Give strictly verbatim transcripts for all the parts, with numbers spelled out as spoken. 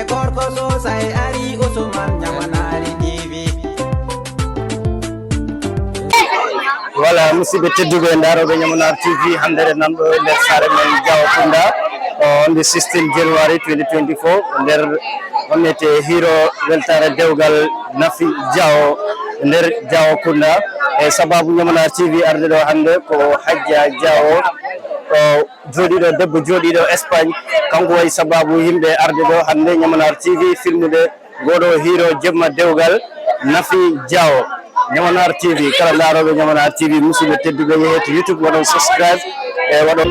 Gorko sosay ari Usman Ñamanaari T V. Voilà, musidɓe tedduɓe, ndaarooɓe Ñamanaar T V, hannde eɗen nan ɗo e nder saare men Diawo Kunda, o, on the sixteen January twenty twenty-four, nder on wiyetee hiiro weltaare dewgal Nafi Diawo nder Diawo Kunda. E sababu Ñamanaar T V arde ɗo hannde ko Hajja Diawo, o, jooɗiiɗo, debbo jooɗiiɗo Espagne, kanko waɗi sababu yimɓe arde ɗo hannde Ñamanaar T V filmude ngooɗo hiiro jemma dewgal Nafi Diawo. Ñamanaar T V, kala ndaarooɓe Ñamanaar T V, musidɓe tedduɓe, yehee to YouTube, waɗon subscribe, e waɗon.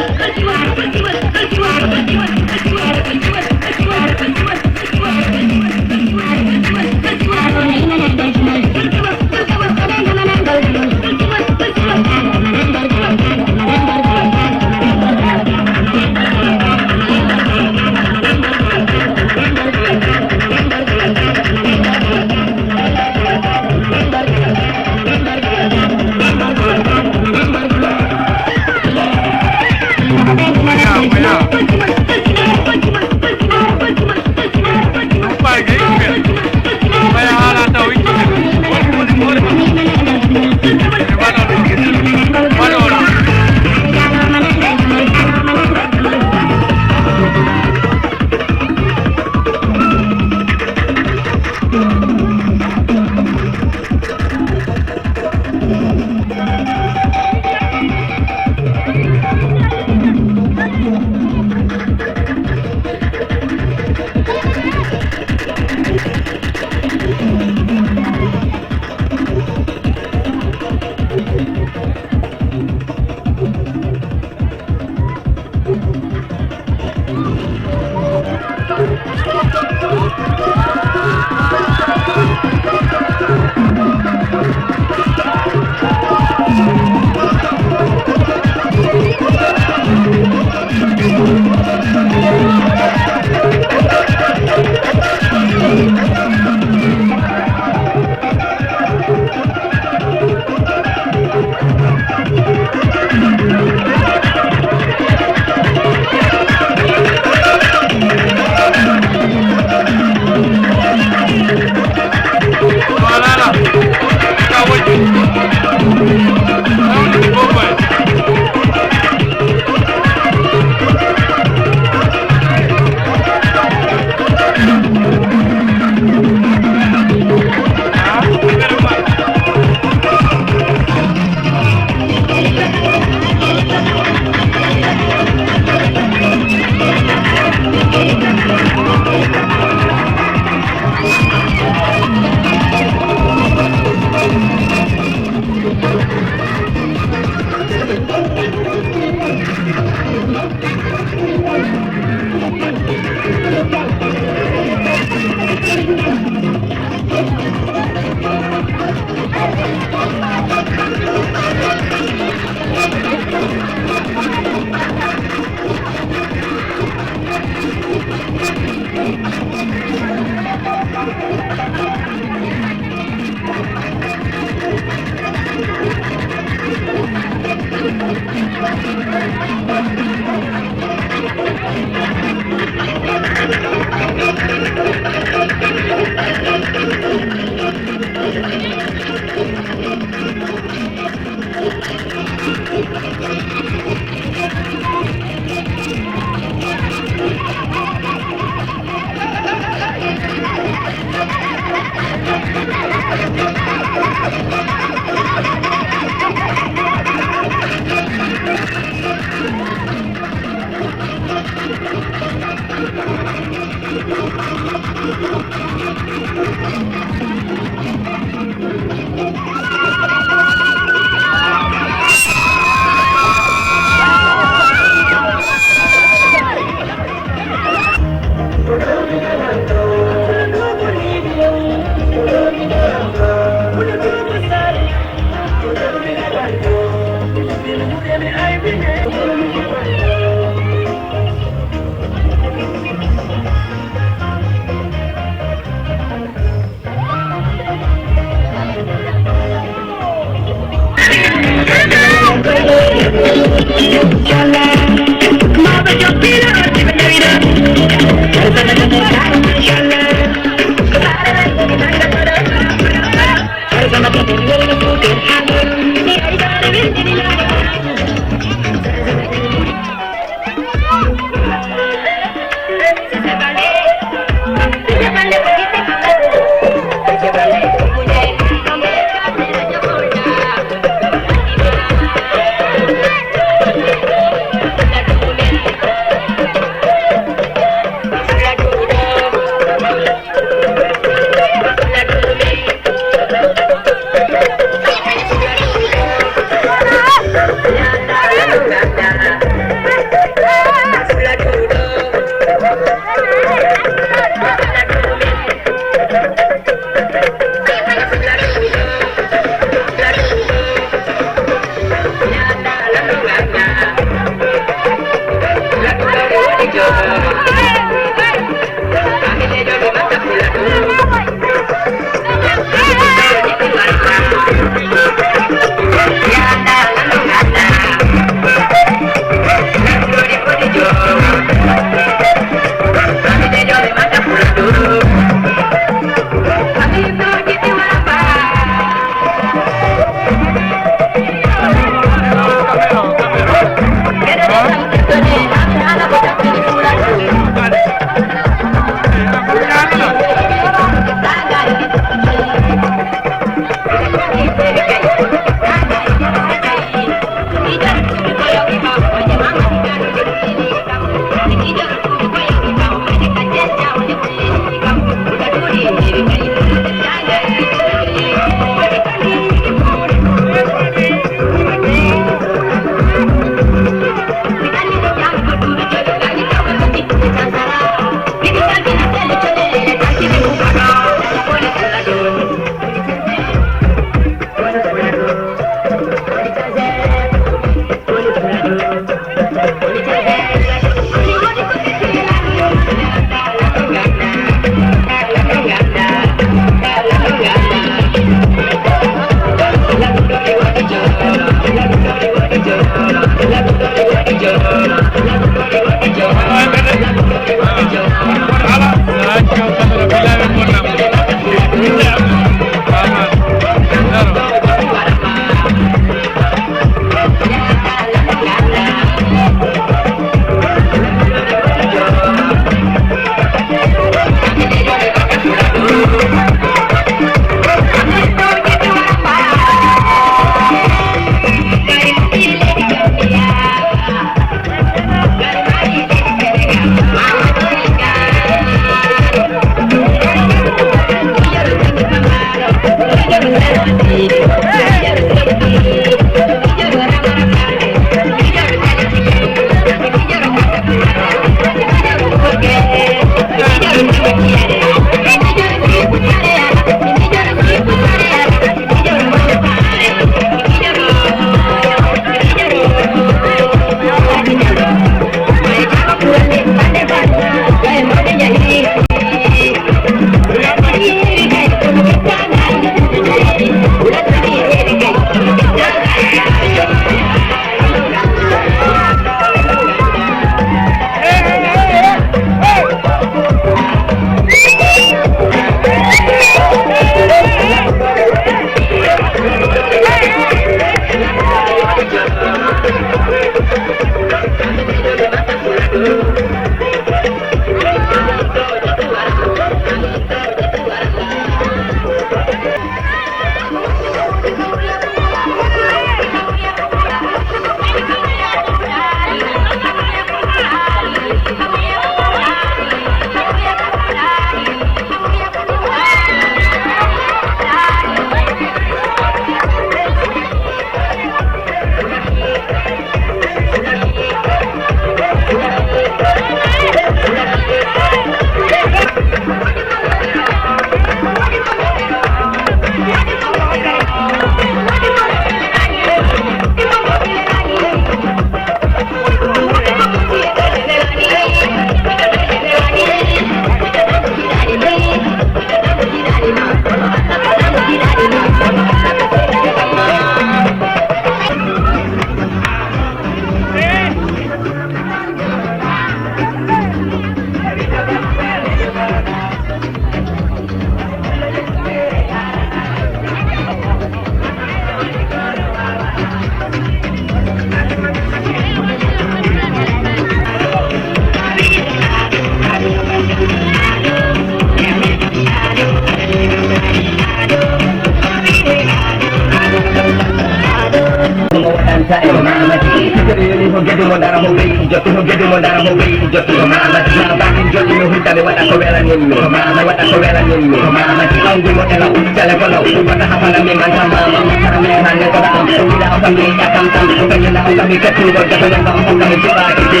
Ko Mamadi, si tawi woni ko geddu mo dara mo ɓeydi jotti, ko geddu mo dara mo ɓeydi jotti. Ko Mamadi, ma bakin jotti mi hulta mi waɗa ko welanin mi. Ko Mamadi, waɗa ko welanin mi. Ko Mamadi, awdi mo e law, jale ko law, ɗum wata hafana mi man kam mama. Kara mi hande ko ɗam, ko gila o kam mi ƴakam tam, ko gila o kam mi kettugo, jato men kam o kam mi joɓaki de.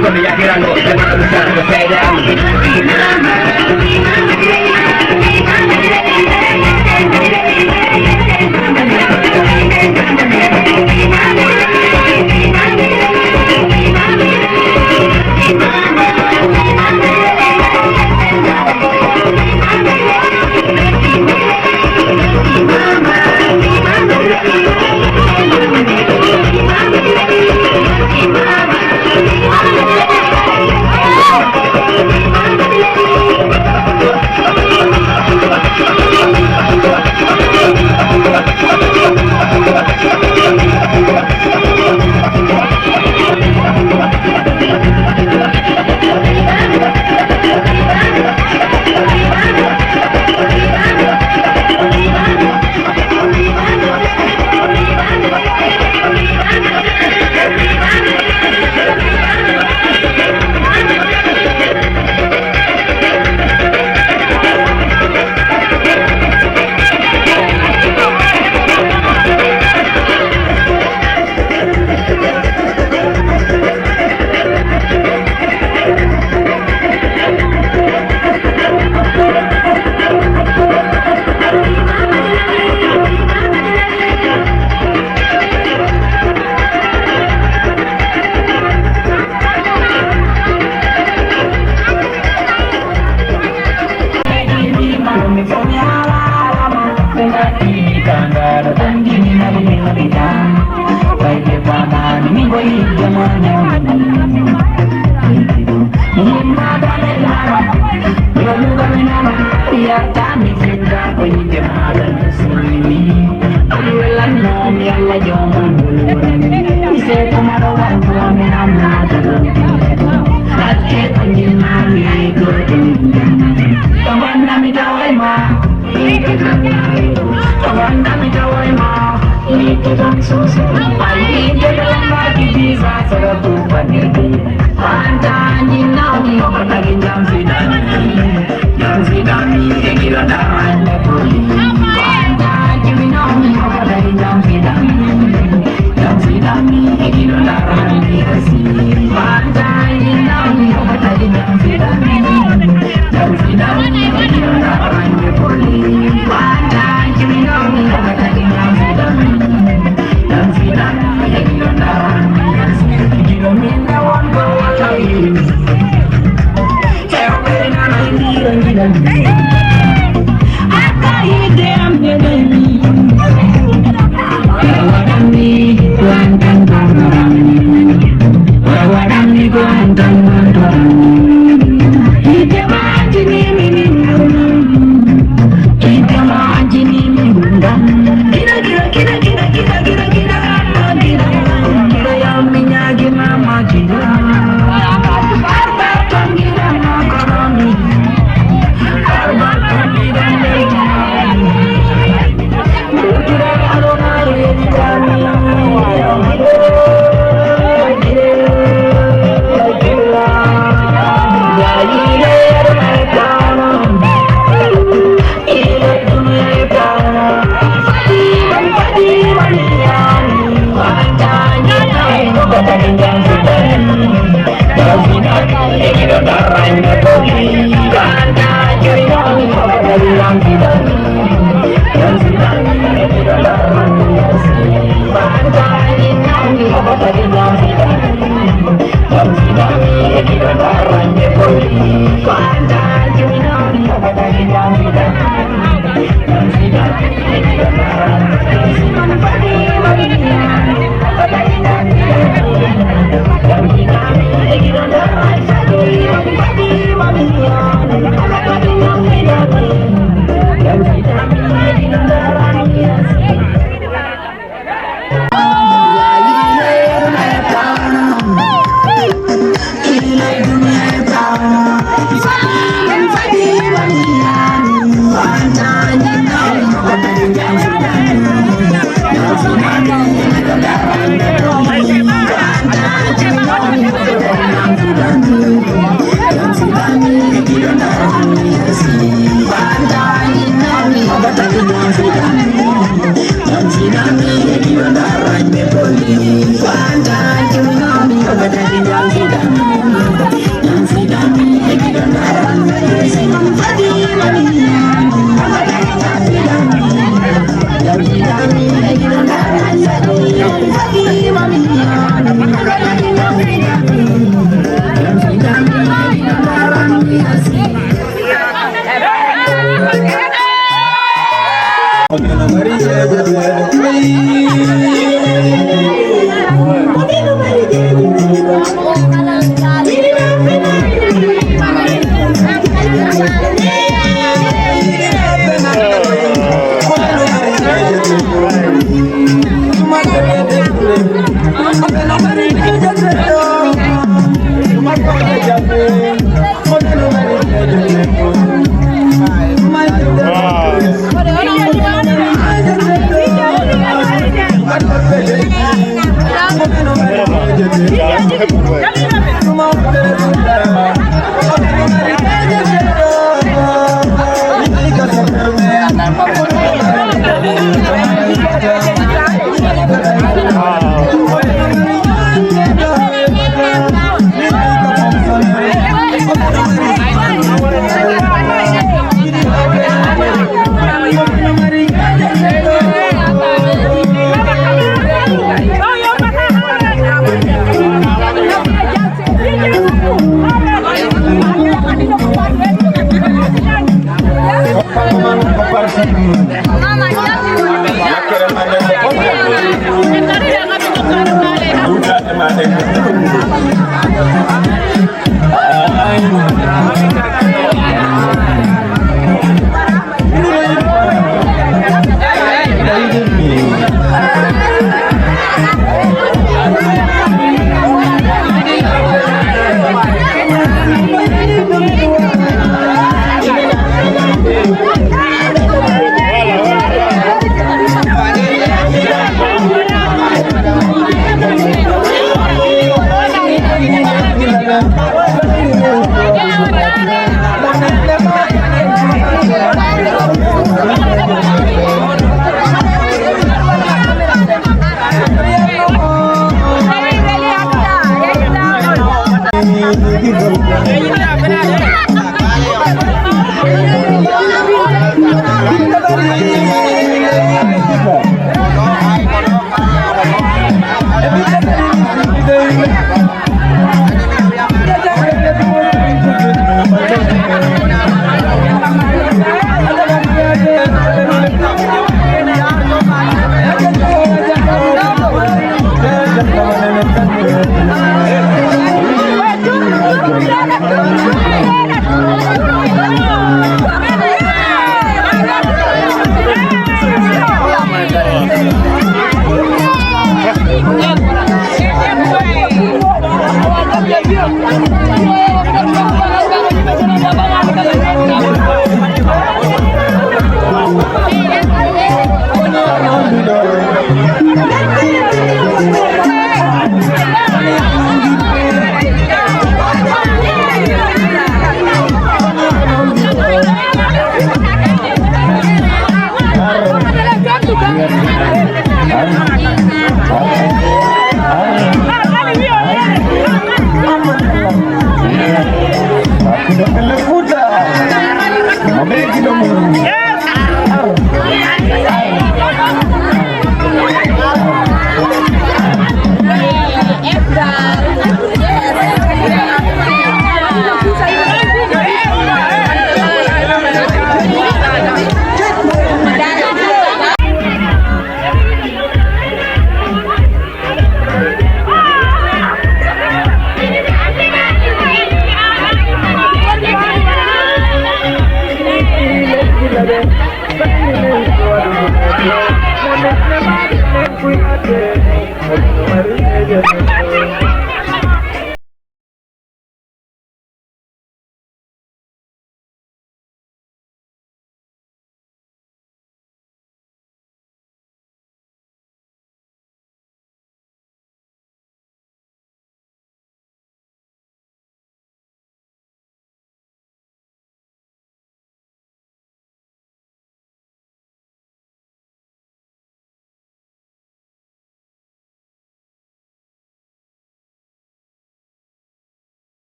Ko mi yakirano, e ma ɗum sa, ko seede am.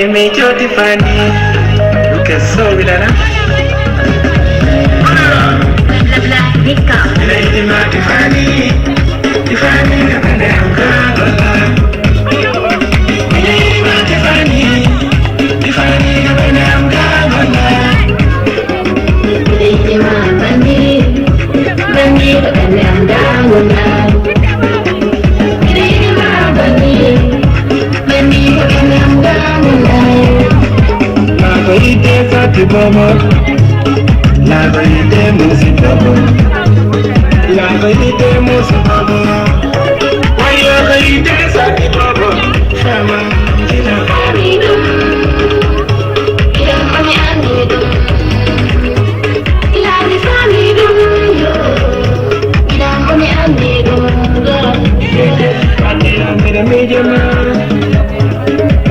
Emi jodi fani, luke so wilana. Lady ma Tiffany, Tiffany, Tiffany, Tiffany, Tiffany, Miɗo yiɗi ma banndi, banndi ko ɓernde am daamol ma. Miɗo yiɗi ma banndi, banndi ko ɓernde am daamol ma. Laago yiɗde satti bobo, laago yiɗde musi bobo, laago yiɗde musi bobo. Wayo ko yiɗde satti bobo, fama. Miɗo faami ɗum. Idan ko mi anndi ɗum, ilaa mi faami ɗum, yo. Idan ko mi anndi ɗum, yo. Fatiya, miɗo miijo ma.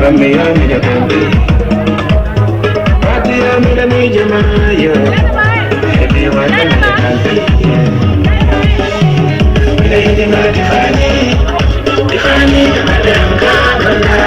Romeo, miɗo kampe. Fatiya, miɗo miijo ma, yo. Baby, why can't I be happy? Miɗo yiɗi ma, Tiffany. Tiffany, ko ɓernde am ka gonɗa.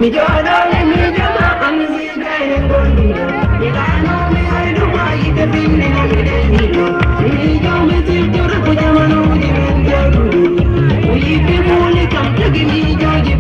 Mi jooɗoole miijo ma, an sigayre ngonduɗo. Mi ɗaano, mi waydu ma, yiɗde bimbi na mi ɗe miijo. Miijo mi siftora ko jamanuuji men jooɗuɗo. O yiɗde muuli kam, tagi miijooji.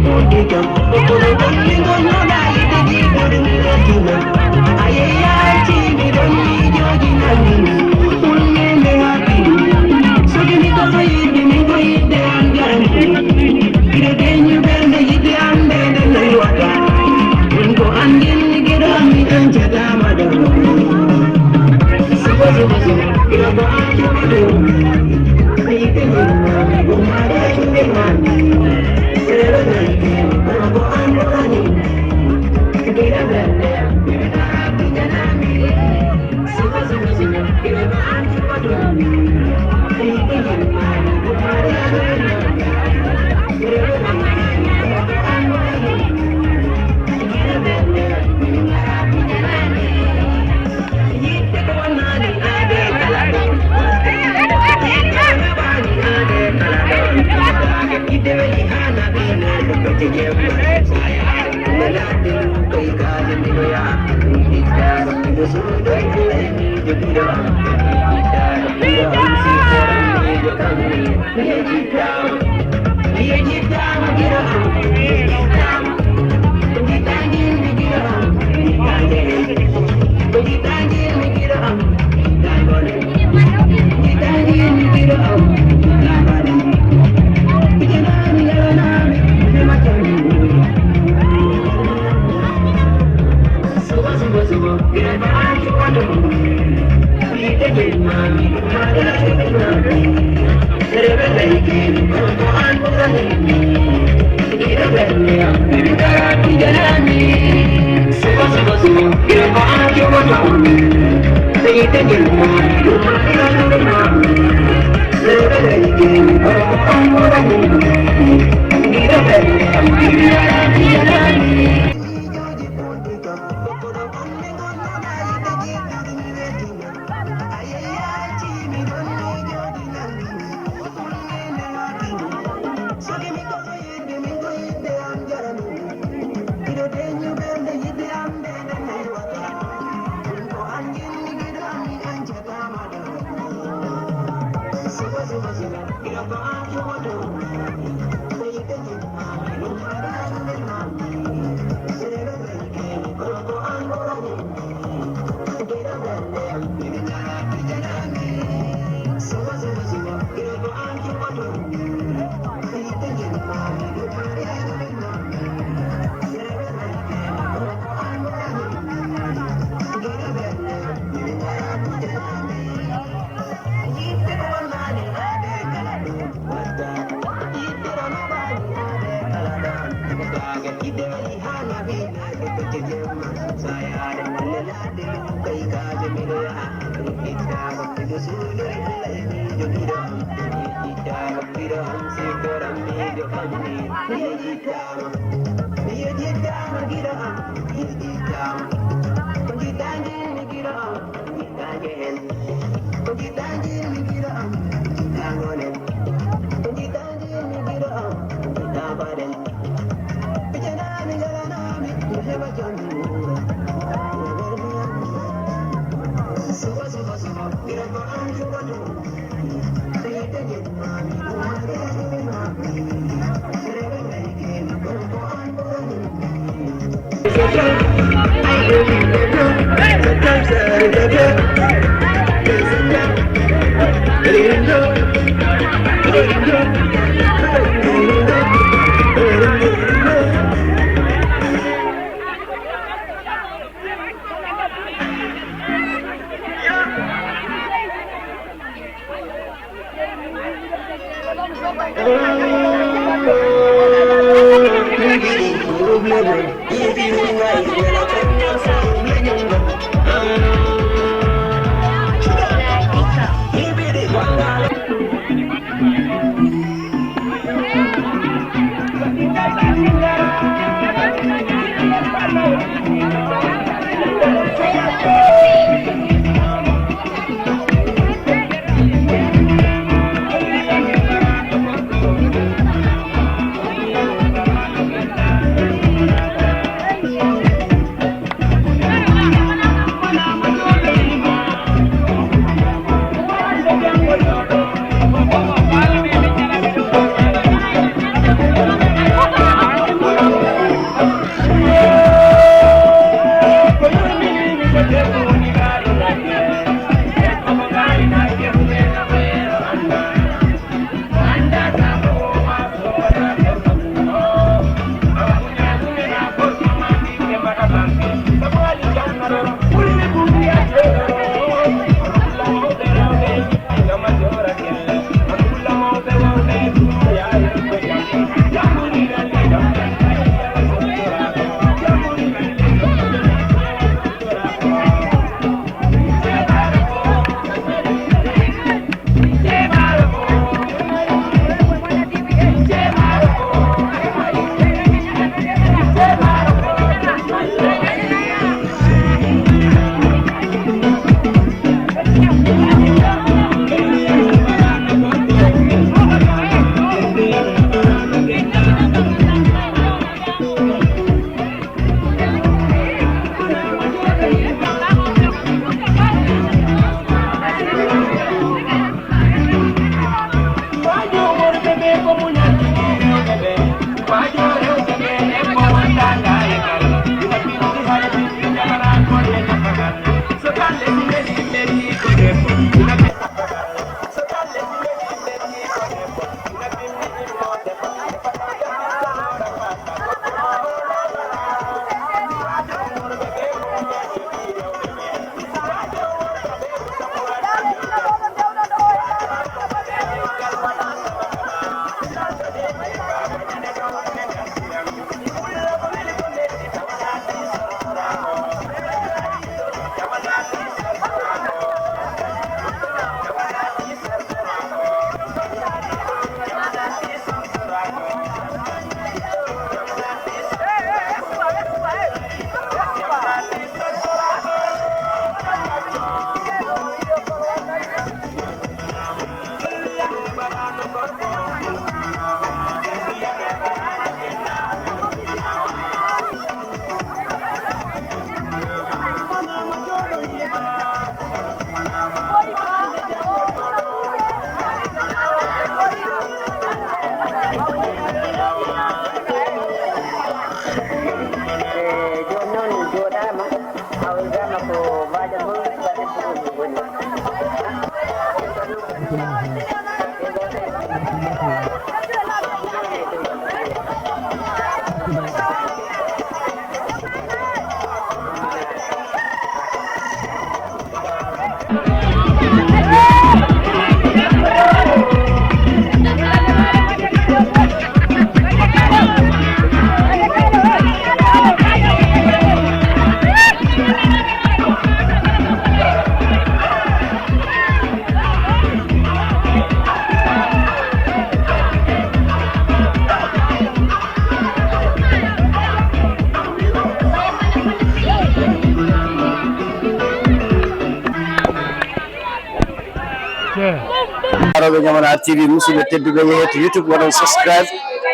Arooɓe Ñamanaar T V, musidɓe tedduɓe, yehee to YouTube, waɗon subscribe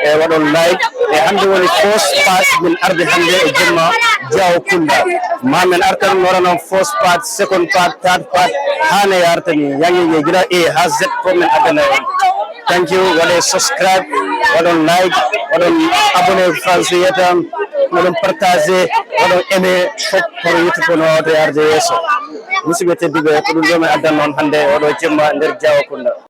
e waɗon like. E hannde woni first part min arde hannde e jemma Diawo Kunda. Ma min artan wara noon first part, second part, third part, haa ne yarta ni. Yangi nge gila A haa Z ko min addana on. Thank you. Waɗee subscribe, waɗon like, waɗon abonné, France yetam, waɗon partagé, waɗon aimé, fof pour YouTube no wawde yarde yeeso. Musidɓe tedduɓe, ko ɗum ɗo min addan noon hannde oɗo jemma nder Diawo Kunda.